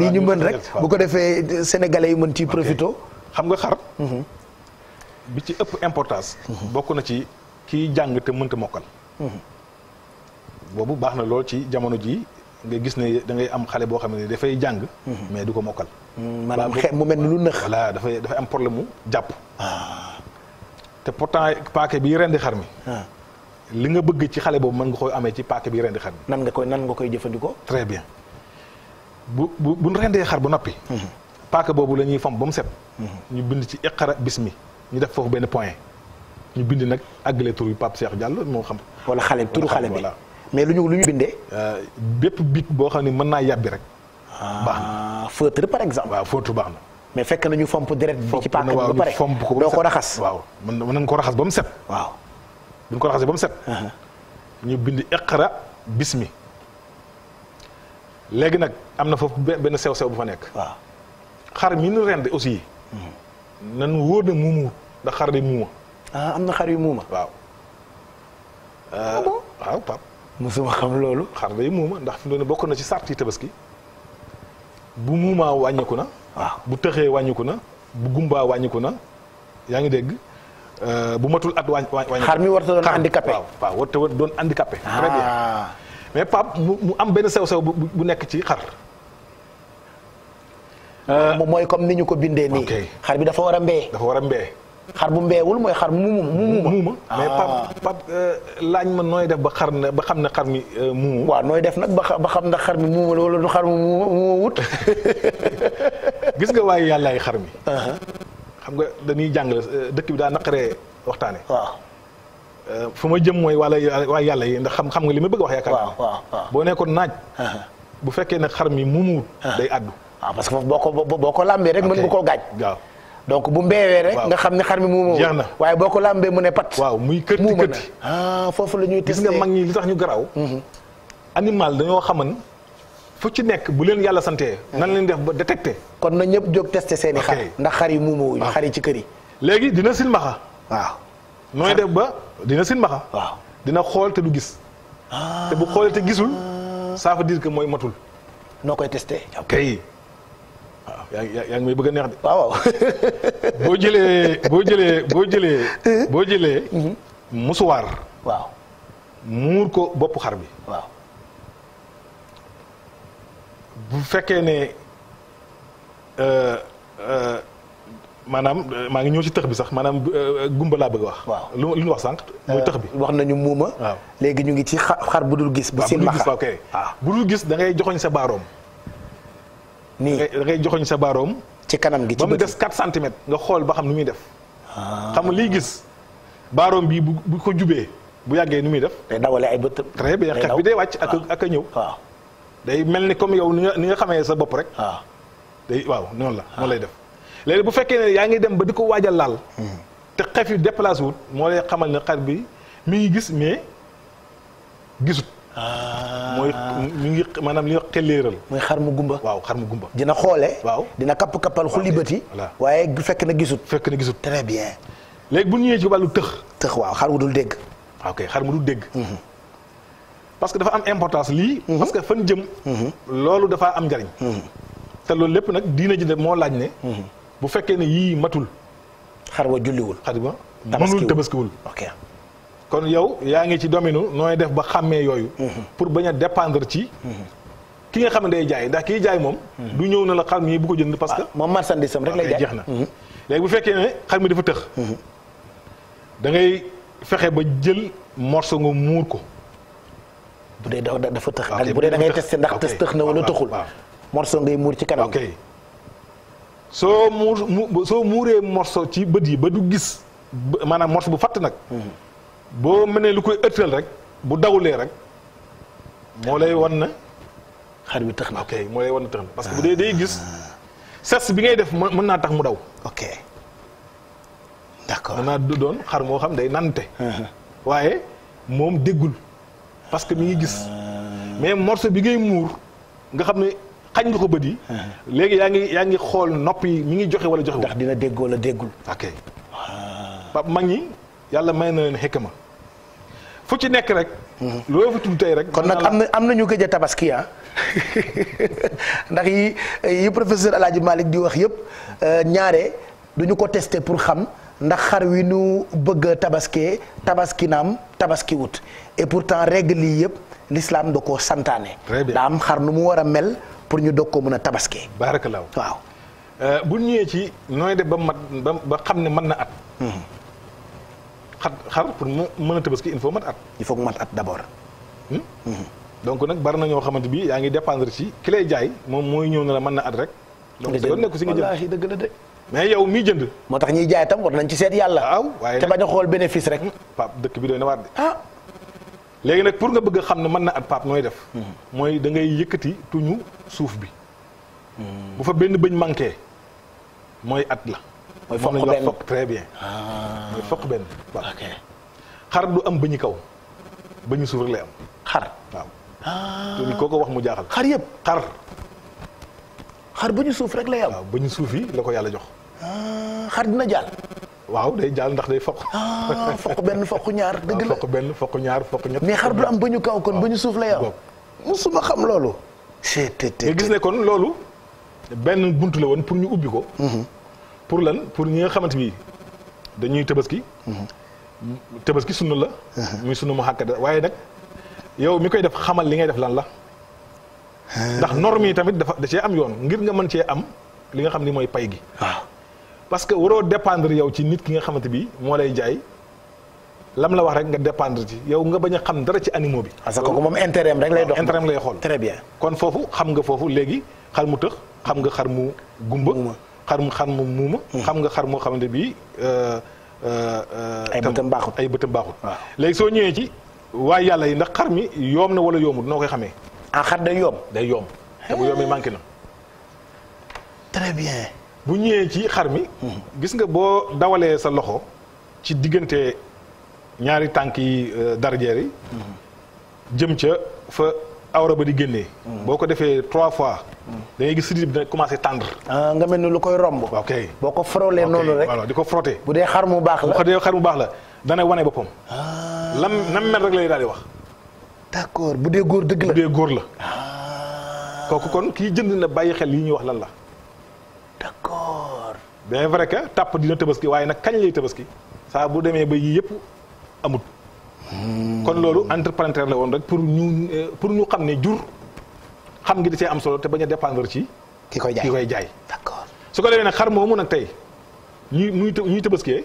lii ñu mën rek bu ko defee sénégalais yi mën ci profito. xam nga xar. bi ci ëpp importance. bokk na ci kiy jàng te mënta mokkal. boobu baax na lool ci jamono ji nga gis ne da ngay am xale boo xam ne dafay jàng. mais du ko mokkal. maanaam mu mel ni lu nëx. voilà dafay am problème mu jàpp. te pourtant paake bi rendi xar mi. li nga bëgg ci xale boobu mën nga koy amee ci paake bi rendi xar mi. nan nga koy jëfandikoo. très bien bu rendee xar bu noppi. paaka boobu la ñuy fomp ba mu set. ñu bind ci iqra bismi ñu def foofu benn point ñu bind nag àggale tur yu Pape Cheikh Diallo moo xam. wala xale turu xale bi mais lu ñu bindee. bépp bic boo xam ne mën naa yàbbi rek. baax na feutre par exemple. waaw feutre baax na. mais fekk na ñu fomp deret bi ci paaka bi ba pare fomp ko doo ko raxas. waaw mën nañ ko raxas ba mu set. waaw bu ñu ko raxasee ba mu set. ñu bind iqra bismi. léegi nag am na foofu benn sew-sew bu fa nekk. waaw xar mi ñu rend aussi. nan wóor na muumu ndax xar day muuma. am na xar yu muuma. waaw. waaw Pape. mosuma xam loolu. xar day muuma ndax fi mu ne bokk na ci sarti tabaski bu muumaa wàññiku na. waaw bu tëxee wàññiku na bu gumbaa wàññiku na yaa ngi dégg bu matul at wàññiku. xar mi warta doon handicapé. waaw warta doon handicapé. très bien mais Pape mu am benn sew-sew bu nekk ci xar. mooy comme ni ñu ko bindee nii. xar bi dafa war a mbee. dafa war a mbee. xar bu mbeewul mooy xar muuma. mais Pape laaj ma nooy def ba xam ne xar mi muumu. waaw nooy def nag ba xam ndax xar mi muuma la wala du xar mu muuma wut. gis nga waaye yàllaay xar mi. xam nga dañuy jàngale dëkk bi daa naqaree waxtaane. waaw. fu ma jëm mooy waaye yàlla yi ndax xam nga li ma bëgg a wax yaakaar naa. waaw boo nekkoon naaj. bu fekkee ne xar mi muumu. day àddu. waaw parce que foofu boo ko làmbee rek mën nga koo gaaj. waaw. donc bu mbeewee rek nga xam ne xar mi muuma jeex na waaye boo ko làmbee mu ne pat. waaw muy kërti kërti. foofu la ñuy gis nga mag ñi li tax ñu garaaw. animal dañoo xaman fu ci nekk bu leen yàlla santee nan leen def ba détecté. kon na ñëpp jóg testé seeni xar. ndax xar yi muuma wuñu xar yi ci kër yi. léegi dina silmaxa. waaw. nooy def ba dina silmaxa. waaw dina xool te du gis. te bu xoolee te gisul ça veut dire que mooy matul. noo koy testé. ok waaw yaa ngi may bëgg a neex de. waaw. boo jëlee. musuwaar. waaw. muur ko bopp xar bi. waaw. bu fekkee ne maanaam maa ngi ñëw ci tëx bi sax maanaam gumba laa bëgg a wax. waaw lu ñu wax sànq. mooy tëx bi wax nañu muuma. waaw léegi ñu ngi ci xar bu dul gis. bu silmaxa waaw bu dul gis da ngay joxoñ sa baaroom. nii da ngay joxoñ sa baaroom. ci kanam gi ci ba mu des 4 centimètres nga xool ba xam nu muy def. xam nga liy gis baaroom bi bu ko jubee bu yàggee nu muy def. day dawale ay bët. très bien xef bi day wàcc ak a ñëw. waaw day mel ni comme yow ni nga xamee sa bopp rek. waaw day waaw noonu lay def. léegi bu fekkee ne yaa ngi dem ba di ko waajal laal. te xef yi déplacé wut moo lay xamal ne xar bi mi ngi gis mais gisut. mooy mi ngi maanaam li ñuy wax xelleeral. mooy xar mu gumba. waaw xar mu gumba. dina xoole. waaw dina kapp-kappal xulli bëti. waaye fekk na gisut. très bien. léegi bu ñëwee ci wàllu tëx. waaw xar wu dul dégg. ok xar mu dul dégg. parce que dafa am importance lii. parce que fan jëm. loolu dafa am njariñ. te loolu lépp nag diina ji de moo laaj ne. bu fekkee ne yii matul. xar wa julliwul. xar ba mënul tabaskiwul. ok kon yow yaa ngi ci domaine nooy def ba xàmmee yooyu. pour bañ a dépendre ci. ki nga xam ne day jaay ndax kiy jaay moom. du ñëw na la xar mi bu ko jënd parce que. moom marchandise am rek lay jaay jeex na. léegi bu fekkee ne xar mi dafa tëx. da ngay fexe ba jël morceau nga muur ko. bu dee dafa tëx. bu dee da ngay testé ndax tëx na wala tëxul. morceau ngay muur ci kanam. ok soo muuree morceau ci bët yi ba du gis maanaam morceau bu fatt nag. boo mënee lu koy ëttal rek bu dawulee rek moo lay wan na. xar bi tëx na. ok moo lay wan na tëx na parce que bu dee day gis ses bi ngay def mën naa tax mu daw. ok d'accord mën naa doon xar moo xam day nante. waaye moom déggul parce que mi ngi gis. mais morceau bi ngay muur nga xam ne xañ nga ko bët yi. léegi yaa ngi xool nopp yi mi ngi joxe wala joxe. ndax dina dégg wala déggul. ok. Pape mag ñi yàlla may na leen xekk ma fu ci nekk rek. loolu fa tudd tey rek. kon nag am na ñu gëj a tabaski ndax yi professeur El Hadj Malick di wax yëpp ñaare duñu ko testé pour xam ndax xar wi nu bëgg a tabaski naam tabaski wut et pourtant règle yi yëpp l'islam da koo santaane. daa am xar nu mu war a mel pour ñu doog koo mën a tabaskee. barakalaaw waaw. bu ñëwee ci nooy def ba mat ba xam ne mën na at. xar pour mu mën a tabaski il faut mat at. il faut mat at d'abord. donc nag bari na ñoo xamante bi yaa ngi dépendre ci ki lay jaay moom mooy ñëw na la mën na at rek. donc sa yoon nekku si nga jënd wallaahi dëgg la de. mais yow miy jënd. moo tax ñuy jaay tam war nañ ci seet yàlla. waaw waaye te bañ a xool bénéfice rek. Pape dëkk bi doy na waar de. ah. léegi nag pour nga bëgg a xam ne mën na at Pape nooy def. mooy da ngay yëkkati tuñu suuf bi. bu fa benn bëñ manqué mooy at la. mooy fokk benn fokk très bien. mooy fokk benn. ok xar du am bëñu kaw bëñu suuf rek lay am. xar waaw. te ni koo ko wax mu jaaxal. xar yëpp xar bëñu suuf rek lay am. waaw bëñu suuf yi la ko yàlla jox. xar dina jàll. waaw day jàll ndax day fokk. fokk benn fokk ñaar dëgg la. fokk benn fokk ñaar fokk ñett. mais xar du am bëñu kaw kon bëñu suuf lay am. musuma xam loolu. nga gis ne kon loolu benn buntu la woon pour ñu ubbi ko. pour lan pour ñi nga xamante bi dañuy tabaski. tabaski sunna la. muy sunna mu xàkkada waaye nag yow mi koy def xamal li ngay def lan la. ndax norme yi tamit da cee am yoon ngir nga mën cee am li nga xam ni mooy pay gi. waaw parce que waroo dépendre yow ci nit ki nga xamante bi moo lay jaay lam la wax rek nga dépendre ci yow nga bañ a xam dara ci animaux bi. parce que moom intérêt rek lay dox. intérêt lay xool. très bien kon foofu xam nga foofu léegi xar mu tëx xam nga xar mu gumba. xar mu muuma. xam nga xar moo xamante bi. ay bëtam baaxut ay bëtam baaxut. waaw léegi soo ñëwee ci waaye yàlla yi ndax xar mi yoom na wala yoomut noo koy xamee. xar day yoom. day yoom te bu yoomee manqué na. très bien. bu ñëwee ci xar mi. gis nga boo dawalee sa loxo ci diggante ñaari tànk yi darjeer yi. jëm ca fa awra ba di génnee. boo ko defee 3 fois. da ngay gis sidit bi dina commencé tendre. nga mel ni lu koy romb. ok boo ko frôlé noonu rek. voilà di ko frotté. bu dee xar mu baax la bu dee xar mu baax la dana wane boppam. nam mel rek lay daal di wax. d'accord bu dee góor dëgg la. bu dee góor la. kooku kon kii jënd na bàyyi xel yi ñuy wax lan la. d'accord. bien vrai que tàpp dina tabaski waaye nag kañ lay tabaski saa bu demee ba yii yëpp amut. kon loolu entrepreneur la woon rek pour ñu xam ne jur xam ngi da cee am solo te bañ a dépendre ci. ki koy jaay d'accord. su ko defee nag xar moomu nag tey ñuy tabaskee.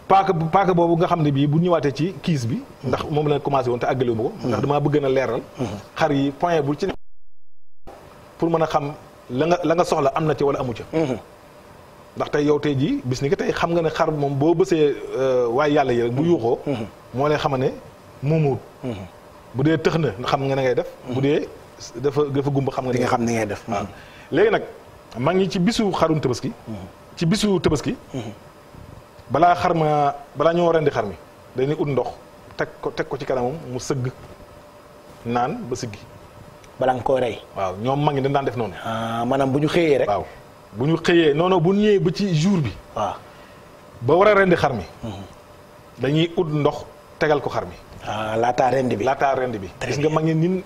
paaka boobu nga xam ne bii bu ñëwaatee ci kiis bi. ndax moom la commencé woon te àggale ma ko. ndax damaa bëgg na leeral. xar yi point bu ci pour mën a xam la nga soxla am na ci wala amu ca. ndax tey yow tey jii bis ni que tey xam nga ne xar moom boo bësee waaye yàlla yi rek bu yuuxoo. moo lay xam ne muumuwut. bu dee tëx na xam nga ne ngay def. bu dee dafa gumba xam nga. di nga xam ni ngay def. waaw léegi nag maa ngi ci bisu xarum tabaski. ci bisu tabaski. balaa ñoo rendi xar mi dañuy ut ndox teg ko ci kanamam mu sëgg naan ba siggi. balaa nga koy rey. waaw ñoom mag ñi dañ daan def noonu. maanaam bu ñu xëyee rek. waaw bu ñu xëyee non bu ñëwee ba ci jour bi. waaw ba war a rendi xar mi. dañuy ut ndox tegal ko xar mi. laataa rendi bi. gis nga mag ñi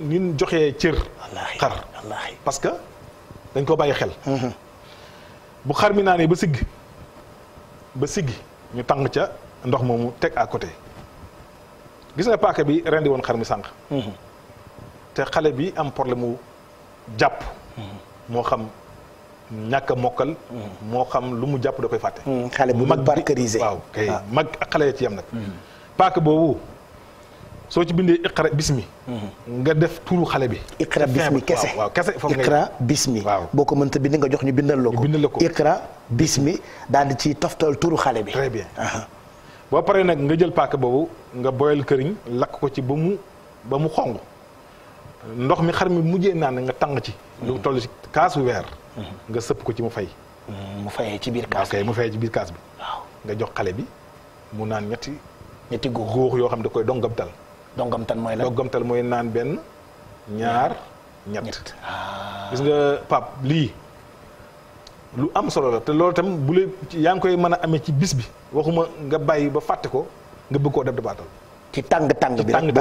nin joxee cër. xar wallaahi parce que dañ ko bàyyi xel. bu xar mi naanee ba siggi ñu tàng ca ndox moomu teg à côté gis nga paaka bi rendi woon xar mi sànq. te xale bi am problème mu jàpp. moo xam ñàkk a mokkal. moo xam lu mu jàpp da koy fàtte. xale bu mag parkerisé. waaw kay mag ak xale ci yam nag. paaka boobu soo ci bindee iqra bismi. nga def turu xale bi. iqra bismi kese waaw kese foofu ngay iqra bismi. waaw boo ko mënta bind nga jox ñu bindal la ko. iqra bismi daal di ci toftal turu xale bi. très bien. boo paree nag nga jël paaka boobu nga boyal këriñ lakk ko ci ba mu xong. ndox mi xar mi mujjee naan nga tàng ci. lu toll ci kaasu weer. nga sëpp ko ci mu fay. mu fayee ci biir kaas bi mu fayee ci biir kaas bi. waaw nga jox xale bi mu naan ñetti góox yoo xam da koy dongamtal. dongamtal mooy la dongamtal mooy naan benn ñaar ñett. gis nga Pape lii lu am solo la te loolu tam bu yaa ngi koy mën a amee ci bis bi waxuma nga bàyyi ba fàtte ko nga bëgg koo def dabaatal. ci tàng bi rek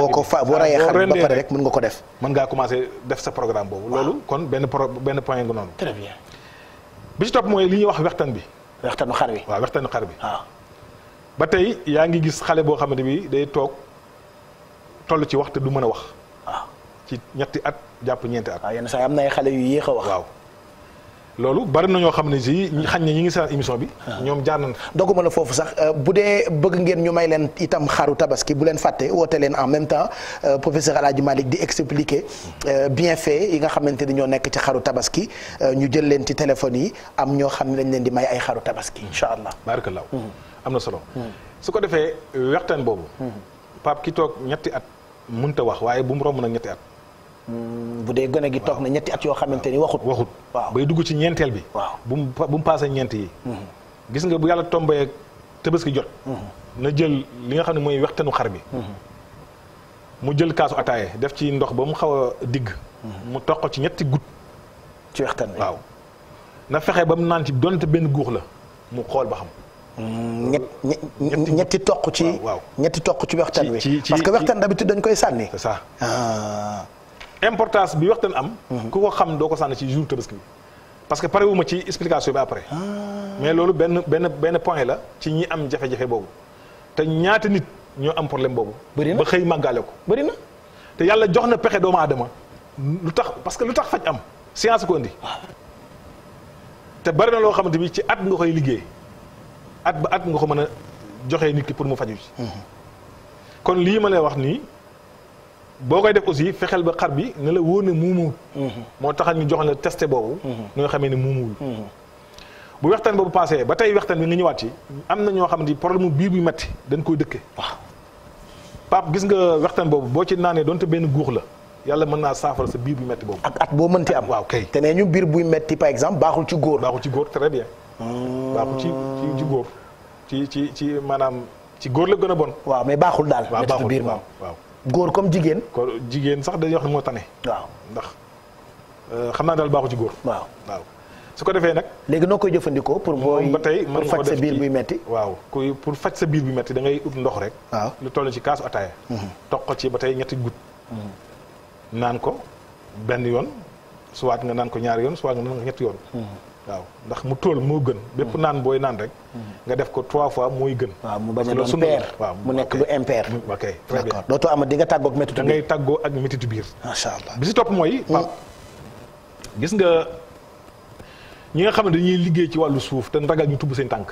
boo rayee xar ba pare rek mën nga ko def. mën ngaa commencé def sa programme boobu. loolu kon benn point nga noonu. très bien. bi ci topp mooy li ñuy wax wextaan bi. wextaanu xar wi. waaw wextaanu xar bi. waaw. ba tey yaa ngi gis xale boo xamante bi day toog toll ci wax te du mën a wax. waaw ci ñetti at jàpp ñeenti at. waaw yenn saa yi am na ay xale yu yéex a wax. waaw loolu bari na ñoo xam ne si xañ na ñi ngi sa émission bi. ñoom jaar nañ fa. doguma la foofu sax bu dee bëgg ngeen ñu may leen itam xaru tabaski bu leen fàtte woote leen en même temps professeur El Hadj Malick di expliquer bienfait yi nga xamante ni ñoo nekk ci xaru tabaski ñu jël leen ci téléphone yi am ñoo xam ne dañ leen di may ay xaru tabaski incha allah. barakallah am na solo. su ko defee waxtaan boobu. Pape ki toog ñetti at mënut a wax waaye bu mu romb nag ñetti at. bu dee gone gi toog na ñetti at yoo xamante ni waxut. waaw bay dugg ci ñeenteel bi. waaw bu mu paasee ñeent yi. gis nga bu yàlla tombee tabaski jot. na jël li nga xam ne mooy wextanu xar bi. mu jël kaasu ataaye def ci ndox ba mu xaw a digg. mu toq ci ñetti gut. ci wextan bi waaw. na fexe ba mu naan ci donte benn guux la mu xool ba xam. ñetti toq ci. waaw ñetti toq ci wextan wi. ci parce que wextan d'habitude dañ koy sànni. c'est ça. importance bi waxtaan am. ku ko xam doo ko sànni ci jour tabaski bi. parce que pare wu ma ci explication bi après. mais loolu benn point la ci ñi am jafe-jafe boobu. te ñaata nit ñoo am problème boobu. bëri na ba xëy màggaale ko. bëri na. te yàlla jox na pexe doomu aadama lu tax parce que lu tax faj am science ko indi. te bari na loo xamante bi ci at nga koy liggéey at ba at nga ko mën a joxee nit ki pour mu faju ci. kon lii ma lay wax nii. boo koy def aussi fexeel ba xar bi ne la wóor ne muumuwul. moo taxal ñu jox la testé boobu. ñoo xamee ne muumuwul. bu waxtaan boobu passé ba tey waxtaan bi nga ñëwaat ci am na ñoo xam ne problème mu biir bu metti dañ koy dëkke. waaw Pape gis nga waxtaan boobu boo ci naanee donte benn guux la yàlla mën naa saafara sa biir bu metti boobu. ak at boo mënti am. waaw kay te nee ñu biir buy metti par exemple baaxul ci góor. baaxul ci góor très bien. baaxul ci góor ci maanaam ci góor la gën a bon. waaw mais baaxul daal. waaw baaxul biir moom waaw. góor comme jigéen. kon jigéen sax dañuy wax ne moo tane. waaw ndax xam naa daal baaxu ci góor. waaw su ko defee nag. léegi noo koy jëfandikoo pour booy ba tey pour faj sa biir buy metti. waaw pour faj sa biir buy metti da ngay ut ndox rek. waaw lu toll ci kaasu ataaya. toq ko ci ba tey ñetti gut. naan ko benn yoon soit nga naan ko ñaari yoon soit nga naan ko ñetti yoon. waaw ndax mu tool moo gën. bépp naan booy naan rek. nga def ko 3 fois mooy gën. waaw mu bañ a doon pair mu nekk lu impair. ok très bien d'accord dootoo am di nga tàggoog méttitu da ngay tàggoo ak méttitu biir. macha allah bi si topp mooy. gis nga ñi nga xam ne dañuy liggéey ci wàllu suuf te ragal ñu tubb seen tànk.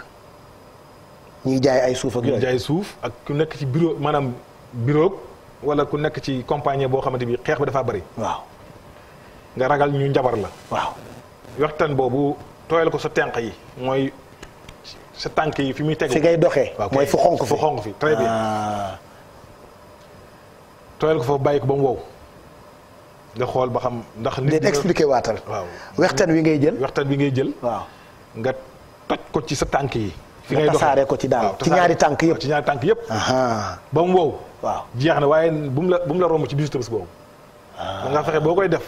ñuy jaay ay suuf ak yooyu. ñuy jaay suuf ak ku nekk ci bureau maanaam bureau wala ku nekk ci compagnie boo xamante bi xeex bi dafaa bëri. waaw nga ragal ñu njabar la. waaw waxtaan boobu tooyal ko sa tenq yi mooy sa tànk yi fi muy tegu. fi ngay doxee. mooy fu xonk fi fu xonk fi très bien. tooyal ko foofu bàyyi ko ba mu wow. nga xool ba xam ndax. nit ñi expliqué waatal. waaw waxtaan wi ngay jël. waxtaan wi ngay jël. waaw nga toj ko ci sa tànk yi. fi ngay doxee tasaare ko ci daal ci ñaari tànk yëpp. ci ñaari tànk yëpp. ba mu wow. waaw jeex na waaye bu mu la romb ci bisu Tabaski boobu. da nga fexe boo koy def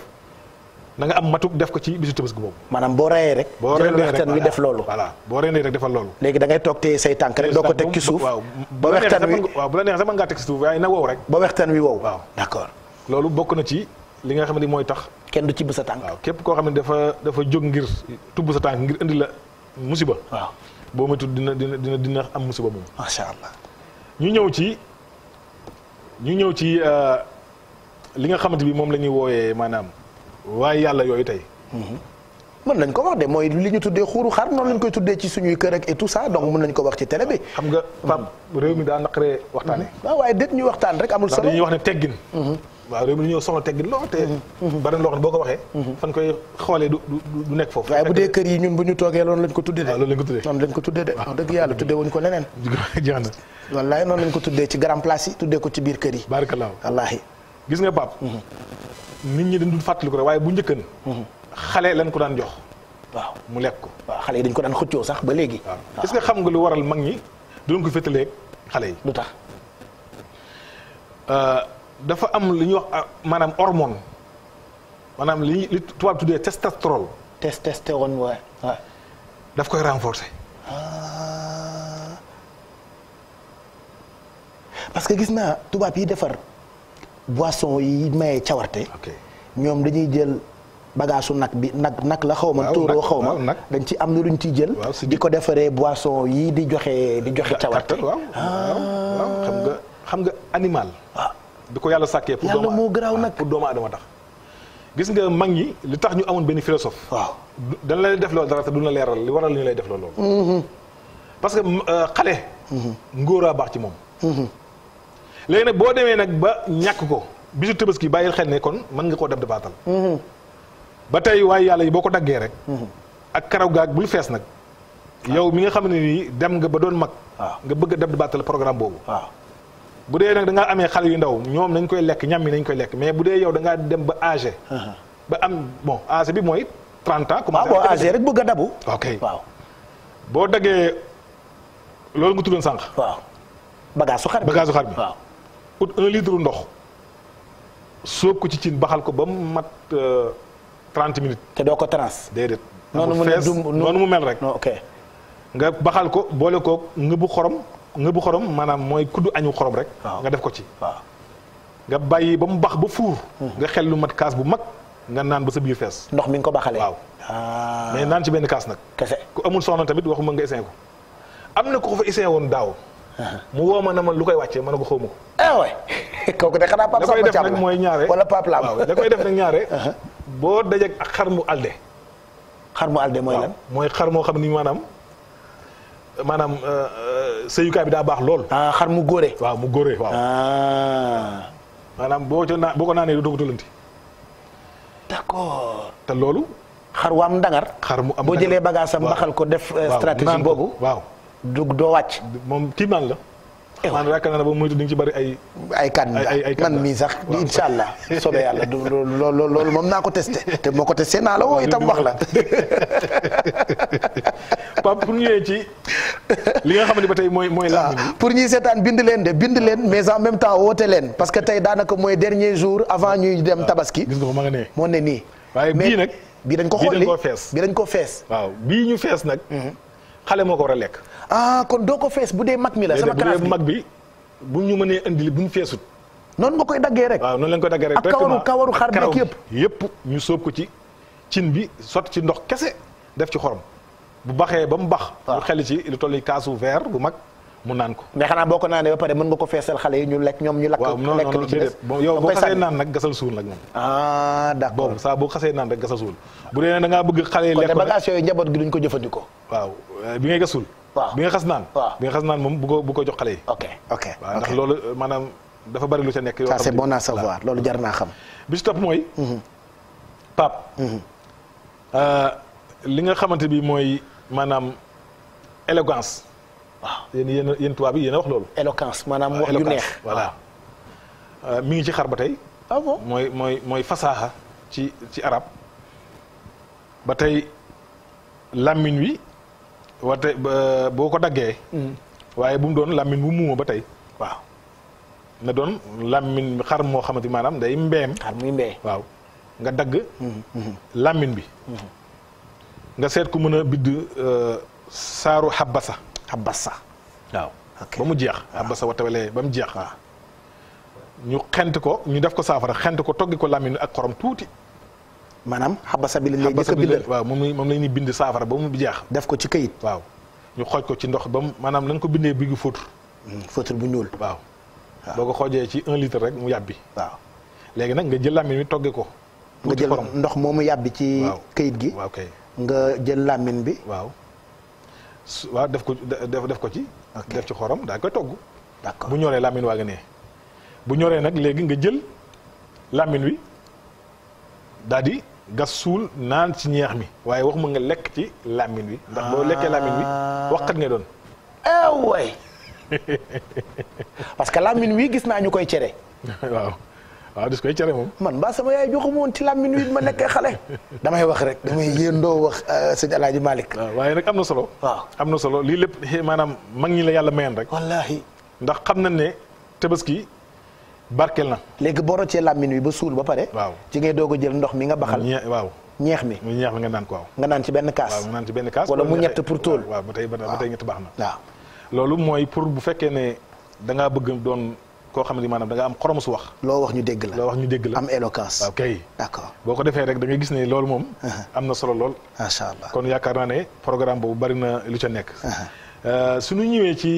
da nga am matuk def ko ci bisu Tabaski boobu. maanaam boo reyee rek. boo reyee rek waxtaan wi def loolu. voilà boo reyee rek defal loolu. léegi da ngay toog téye say tànk rek doo ko teg ci suuf. waaw ba waxtaan wi waaw bu la neexee sax mën ngaa teg ci suuf waaye na wow rek. ba waxtaan wi wow. waaw d'accord. loolu bokk na ci li nga xam ne mooy tax. kenn du cibb sa tànk. waaw képp koo xam ne dafa jóg ngir tubb sa tànk ngir indi la musiba. waaw boo moytuwul dina am musiba moom. macha allah. ñu ñëw ci li nga xamante bi moom la ñuy wooyee maanaam waaye yàlla yooyu tey. mën nañ ko wax de mooy li ñu tuddee xuuru xar noonu lañ koy tuddee ci suñuy kër ak et tout ça donc mën nañ ko wax ci télé bi. xam nga Pape réew mi daa naqaree waxtaane. waaw waaye déet ñu waxtaan rek amul solo. dañuy wax ne teggin. waaw réew mi dañoo soxla teggin lool te. bari na loo xam ne boo ko waxee. fan koy xoolee du nekk foofu. waaye bu dee kër yi ñun bu ñu toogee loolu lañ ko tuddee de. waaw loolu lañ ko tuddee noonu lañ ko tuddee de. wax dëgg yàlla tuddee wuñ ko leneen. jeex na. wallaay noonu lañ ko tuddee ci grand place yi tuddee ko ci biir kër yi. barakallah wallaahi. gis nga Pape. nit ñi dañ dul fàttali ko rek waaye bu njëkkan. xale lañ ko daan jox. waaw mu lekk ko. waaw xale yi dañ ko daan xëccoo sax ba léegi. waaw est-ce que xam nga lu waral mag ñi doon ko féetaleeg xale yi. lu tax. dafa am li ñuy wax maanaam hormone maanaam li tubaab tuddee testostérone. testostérone waay. daf koy renforcer. parce que gis naa tubaab yi defar boisson yi maye cawarte. ok ñoom dañuy jël bagaasu nag bi nag la xaw ma. tóoroo xaw ma dañ ci am na luñ ciy jël. di ko defaree boisson yi di joxe cawarte. waaw xam nga animal. waaw bi ko yàlla sàkkee. pour yàlla moo garaaw nag pour doomu aadama tax. gis nga mag ñi li tax ñu amoon benn philosophe. waaw dañ lay def loolu dara te du la leeral li waral ñu lay def loolu. parce que xale. ngóoraa baax ci moom. léegi nag boo demee nag ba ñàkk ko bisu Tabaski bàyyil xel ne kon mën nga koo def baatal. ba tey waaye yàlla yi boo ko daggee rek. ak karaw gaag bul fees nag. yow mi nga xam ne nii dem nga ba doon mag. nga bëgg a def baatal programme boobu. waaw bu dee nag da ngaa amee xale yu ndaw ñoom nañ koy lekk ñam yi nañ koy lekk mais bu dee yow da ngaa dem ba âgé. ba am bon âgé bi mooy 30 ans. waaw boo âgé rek bëgg a dabu. ok waaw boo daggee loolu nga tuddoon sànq. waaw bagaasu xar bi waaw. ut 1 litre ndox sóob ko ci cin baxal ko ba mu mat 30 minutes. te doo ko trans. déedéet. noonu mu mel rek. ok nga baxal ko boole ko ngëbu xorom maanaam mooy kuddu añu xorom rek. nga def ko ci. waaw nga bàyyi ba mu bax ba fuur. nga xel lu mat kaas bu mag nga naan ba sa biir fees. ndox mi nga ko baxalee. waaw mais naan ci benn kaas nag. kese ku amul soxna tamit waxuma nga essayé ko. am na ko fa essayé woon daaw. mu woo ma na ma lu koy wàccee ma ne ko xaw ma ko. waay kooku de xanaa Pape Samba Thiam la mooy ñaare wala Pape Lam. waaw da koy def nag ñaare. boo dajeeg ak xar mu alde. xar mu alde mooy lan. mooy xar moo xam ni maanaam sëyukaay bi daa baax lool. xar mu góore. waaw mu góore waaw. maanaam boo ko naanee du doog tëlanti. d'accord. te loolu. xar wu am ndangar. xar mu am boo jëlee bagaasam baxal ko def. stratégie boobu waaw. doo wàcc. moom kii naan la. maanaam yaakaar naa ne ba moytu di nga ci bari ay kan man mii sax incha allah soobee yàlla loolu moom naa ko testé te moo ko testé naa la woo itam wax la. Pape pour ñëwee ci li nga xam ne ba tey mooy lan. pour ñuy seetaan bind leen mais en même temps woote leen parce que tey daanaka mooy dernier jour avant ñuy dem tabaski. gis nga ko ma nga nee. moo ne nii. waaye bii nag. bii dañ ko xolli bii dañ ko fees. waaw bii ñu fees nag. xale moo ko war a lekk. kon doo ko fees bu dee mag mi la. sama classe bi mag bi bu ñu mënee indi bu ñu feesut. noonu nga koy daggee rek. waaw noonu lañ koy daggee rek. ak kawaru xar beeg yëpp ñu sóob ko ci cin bi sotti ci ndox kese def ci xorom bu baxee ba mu bax. mu xel ci lu toll ni kaasu verre bu mag mu naan ko. mais xanaa boo ko naanee ba pare mën nga ko feesal xale yi ñu lekk ñoom ñu lakk. waaw non non déedéet yow boo xasee naan nag gasal suul nag moom. d'accord boobu saa boo xasee naan rek gasal suul bu dee da ngaa bëgg xale yi lekk kon bagage yooyu njaboot gi duñ ko jëfandikoo. waaw bi ngay gasul. waaw bi nga xas naan. waaw bi nga xas naan moom bu ko jox xale yi. ok waaw ndax loolu maanaam dafa bari lu ca nekk. yoo ça c'est bon à savoir loolu jar naa xam. bi ci topp mooy. Pape. li nga xamante bi mooy maanaam élégance. waaw yéen tubaab yi yéen a wax loolu. éloquence maanaam wax yu neex. voilà mi ngi ci xar ba tey. ah bon mooy fasaaxa ci arab ba tey làmmiñ wi. wate boo ko daggee. waaye bu mu doon làmmiñ bu muuma ba tey. waaw na doon làmmiñ xar moo xamante maanaam day mbeem. xar muy mbee. waaw nga dagg. làmmiñ bi. nga seet ku mën a bidd saaru xabasa. waaw ba mu jeex. xabasa watawalee ba mu jeex. waaw ñu xent ko ñu def ko saafara xent ko toggi ko làmmiñ ak xorom tuuti. maanaam xabasa bi lañ lay jëkk a bindal waaw moom la ñuy bind saafara ba mu jeex. def ko ci këyit. waaw ñu xooj ko ci ndox ba mu maanaam na nga ko bindee biggu fóotur. fóotur bu ñuul. waaw boo ko xoojee ci 1 litre rek mu yàbbi. waaw léegi nag nga jël làmmiñ wi togge ko. nga jël ndox moomu yàbbi ci. këyit gi. waaw kay nga jël làmmiñ bi. waaw def ko ci. def ci xorom daa koy togg. d'accord bu ñoree làmmiñ waa nga nee. bu ñoree nag léegi nga jël làmmiñ wi daal di gas suul naan ci ñeex mi waaye waxuma nga lekk ci làmmiñ wi. ndax boo lekkee làmmiñ wi waxkat ngay doon. way parce que làmmiñ wi gis naa ñu koy cere. waaw dis koy cere moom. man mbaa sama yaay joxuma woon ci làmmiñ wi ma nekkee xale. damay wax rek damay yéendoo wax sëñ El Hadj Malick. waaw waaye nag am na solo. waaw am na solo lii lépp maanaam mag ñi la yàlla mayoon rek. wallaahi. ndax xam nañ ne tabaski barkeel na. léegi boo roccee làmmiñ wi ba suul ba pare. waaw ci ngay doog a jël ndox mi nga baxal. waaw ñeex mi. ñeex mi nga naan ko waaw. nga naan ci benn kaas. waaw nga naan ci benn kaas. wala mu ñett pour tool. waaw ba tey ñett baax na. waaw loolu mooy pour bu fekkee ne da ngaa bëgg doon koo xam ne maanaam da nga am xorom su wax. loo wax ñu dégg la. loo wax ñu dégg la am éloquence. waaw kay. d'accord boo ko defee rek da ngay gis ne loolu moom. am na solo lool. macha allah kon yaakaar naa ne programme boobu bari na lu ca nekk. suñu ñëwee ci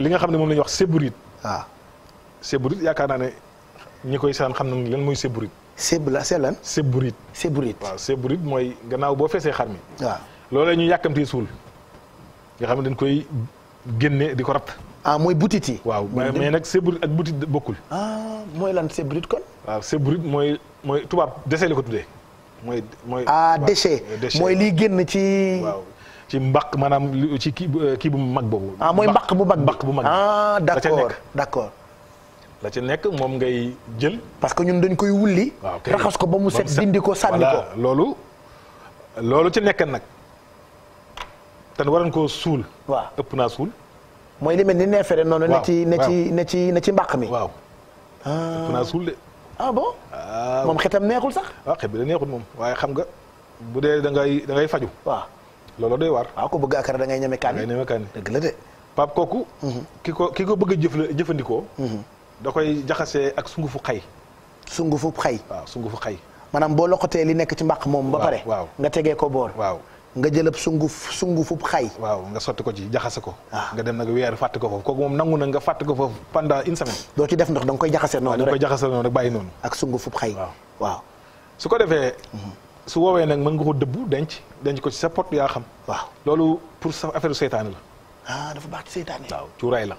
li nga xam ne moom la ñuy wax séburit. waaw séburit yaakaar naa ne ñi koy saan xam nañ lan mooy séburit. séb la c'est lan. séburit. séburit. waaw séburit mooy gannaaw boo feesee xar mi. waaw loolee ñu yàkkamtee suul nga xam ne dañ koy génne di ko ratt. mooy butit yi. waaw mais nag séburit ak butit bokkul. mooy lan séburit kon. waaw séburit mooy tubaab déchet la ko tuddee. mooy. déchet mooy liy génn ci. waaw ci mbaq maanaam ci kii bu mag boobu. mooy mbaq bu mag mbaq bu mag. d'accord. la ca nekk moom ngay jël. parce que ñun dañ koy wulli. waaw raxas ko ba mu set dindi ko sànni ko. loolu ci nekk nag. te waroon koo suul. waaw ëpp naa suul. mooy li mel ni neefere noonu. ne ci mbaq mi. waaw. ëpp naa suul de. bon. moom xetam neexul sax. waaw xet bi da neexul moom waaye xam nga bu dee da ngay faju. waaw loolu doy waar. waaw ko bëgg akara da ngay ñeme kaani. da ngay ñeme kaani dëgg la de. Pape kooku. ki ko bëgg a jëfandikoo. da koy jaxasee ak sungufu xay. sungufu xay. waaw sungufu xay. maanaam boo loqatee li nekk ci mbaq moom. ba pare waaw nga tegee ko boor. waaw nga jëlëb sungufu xay. waaw nga sotti ko ci jaxase ko. nga dem nag weer fàtte ko foofu kooku moom nangu na nga fàtte ko foofu pendant une semaine. doo ci def ndox da nga koy jaxase noonu rek da nga koy jaxase noonu rek bàyyi noonu. ak sungufu xay. waaw su ko defee. su woowee nag mën nga ko dëbbu denc ko ci sa pot yaa xam. waaw loolu pour sa affaire seytaane la. dafa baax ci seytaane. waaw cuuraay la.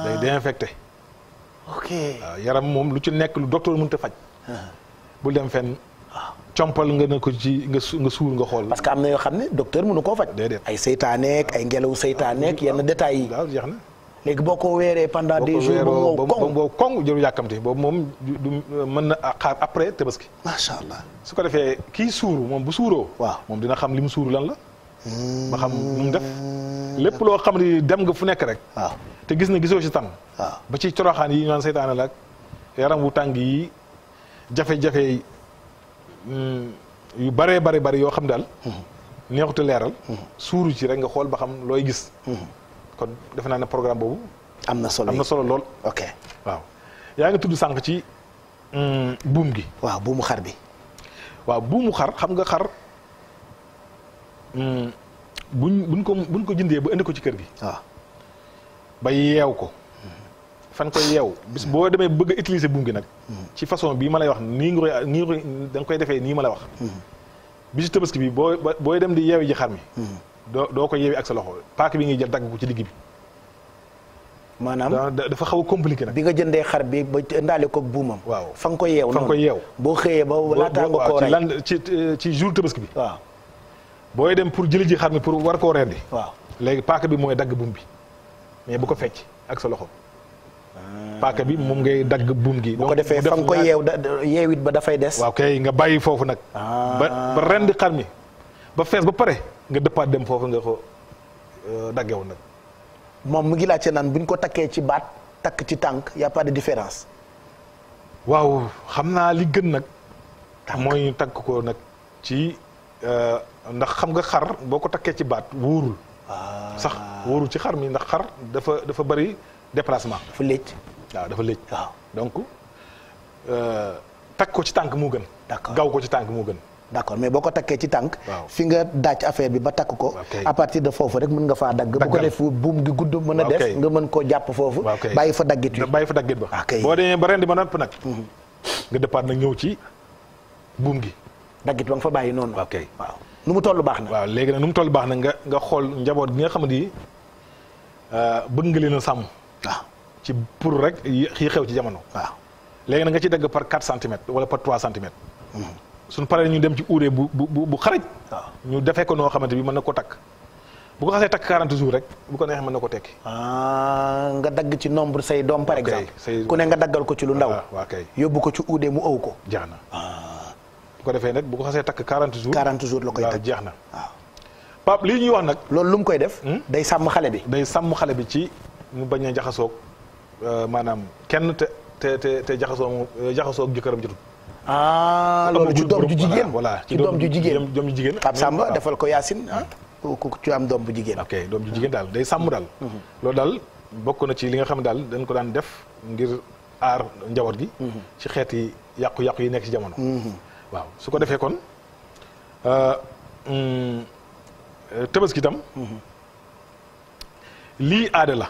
day désinfecté. ok waaw yaram moom lu ci nekk lu docteur mënut a faj. bul dem fenn. compal nga ne ko ci nga suur nga xool. parce que am na yoo xam ne docteur mënu koo faj. déedéet ay seytaaneek ay ngelaw seytaaneek yenn détails yi. waaw jeex na. léegi boo ko weeree pendant des jours ba mu wow koŋ jëru yàkkamti boobu moom du mën na xaar après tabaski. macha allah su ko defee kii suuru moom bu suuroo. waaw moom dina xam li mu suuru lan la. ba xam nu mu def. lépp loo xam ne dem nga fu nekk rek. waaw te gis na gisoo ci tan. waaw ba ci coroxaan yi ñu naan seytaane la ak yaram wu tàng yi jafe-jafe yu bëree bëri yoo xam daal. neexut a leeral. suuru ci rek nga xool ba xam looy gis. kon defe naa ne programme boobu. am na solo lool. ok waaw yaa ngi tudd sànq ci buum gi. waaw buumu xar bi. waaw buumu xar xam nga xar buñ ko jëndee ba indi ko ci kër gi. waaw ba yeew ko. fan koy yeew bis boo demee bëgg a utiliser buum gi nag. ci façon bii ma lay wax nii nga koy da nga koy defee nii ma la wax. bisu tabaski bi booy dem di yeewi ji xar mi. doo ko yeewi ak sa loxo paak bi ngay jël dagg ko ci digg bi. maanaam dafa xaw a compliqué nag. bi nga jëndee xar bi ba ndaale ko buumam. waaw fa nga koy yeew fa nga koy yeew. boo xëyee ba laataa nga koo rey ci jour tabaski bi. waaw booy dem pour jëli ji xar mi pour war koo rendi. waaw léegi paaka bi mooy dagg buum bi mais bu ko fecc ak sa loxo. paaka bi moom ngay dagg buum gi. bu ko defee fa nga koy yeewit ba dafay des. waaw kay nga bàyyi foofu nag. ba rendi xar mi ba fees ba pare nga dëppaat dem foofu nga ko daggewoon nag. moom mu ngi laajte naan buñ ko takkee ci baat takk ci tànk y a pas de différence. waaw xam naa li gën nag. mooy ñu takk ko nag ci ndax xam nga xar boo ko takkee ci baat wóorul. sax wóorul ci xar mi ndax xar dafa bari déplacement. dafa léej. waaw dafa léej. waaw donc takk ko ci tànk moo gën. d'accord gaw ko ci tànk moo gën. d'accord mais boo ko takkee ci tànk. fi nga daaj affaire bi ba takk ko. à partir de foofu rek mën nga faa dagg. bu ko def buum gi gudd mën a des nga mën koo jàpp foofu. bàyyi fa daggit yi bàyyi fa daggit ba. boo demee ba rendi ba nopp nag. nga dëppaat nag ñëw ci buum gi. daggit ba nga fa bàyyi noonu. ok waaw nu mu toll baax na. waaw léegi nag nu mu toll baax na nga xool njaboot gi nga xamante ni bëgg nga leen a sàmm. waaw ci pour rek yi xew ci jamono. waaw léegi nag nga ci dagg par 4 centimètres wala par 3 centimètres. suñ paree ñu dem ci uuree bu xaraj. waaw ñu defee ko noo xamante bi mën na ko takk. bu ko xasee takk 40 jours rek bu ko neexee mën na ko tekki. nga dagg ci nombre say doom par exemple. ku ne nga daggal ko ci lu ndaw. waaw kay yóbbu ko ci uudee mu ëw ko. jeex na. bu ko defee nag bu ko xasee takk 40 jours. 40 jours la koy takk jeex na. waaw Pape lii ñuy wax nag. loolu lu mu koy def. day sàmm xale bi. day sàmm xale bi ci mu bañ a jaxasoog maanaam kenn te jaxasoog jëkkëram jotul. loolu ci doom ju jigéen. voilà ci doom ju jigéen. doom ju jigéen. Pape Samba defal ko Yacine ku ci am doom bu jigéen. ok doom ju jigéen daal day sàmm daal. loolu daal bokk na ci li nga xam ne daal dañ ko daan def ngir aar njaboot gi. ci xeeti yàqu-yàqu yi nekk ci jamono. waaw su ko defee kon tabaski itam lii aada la.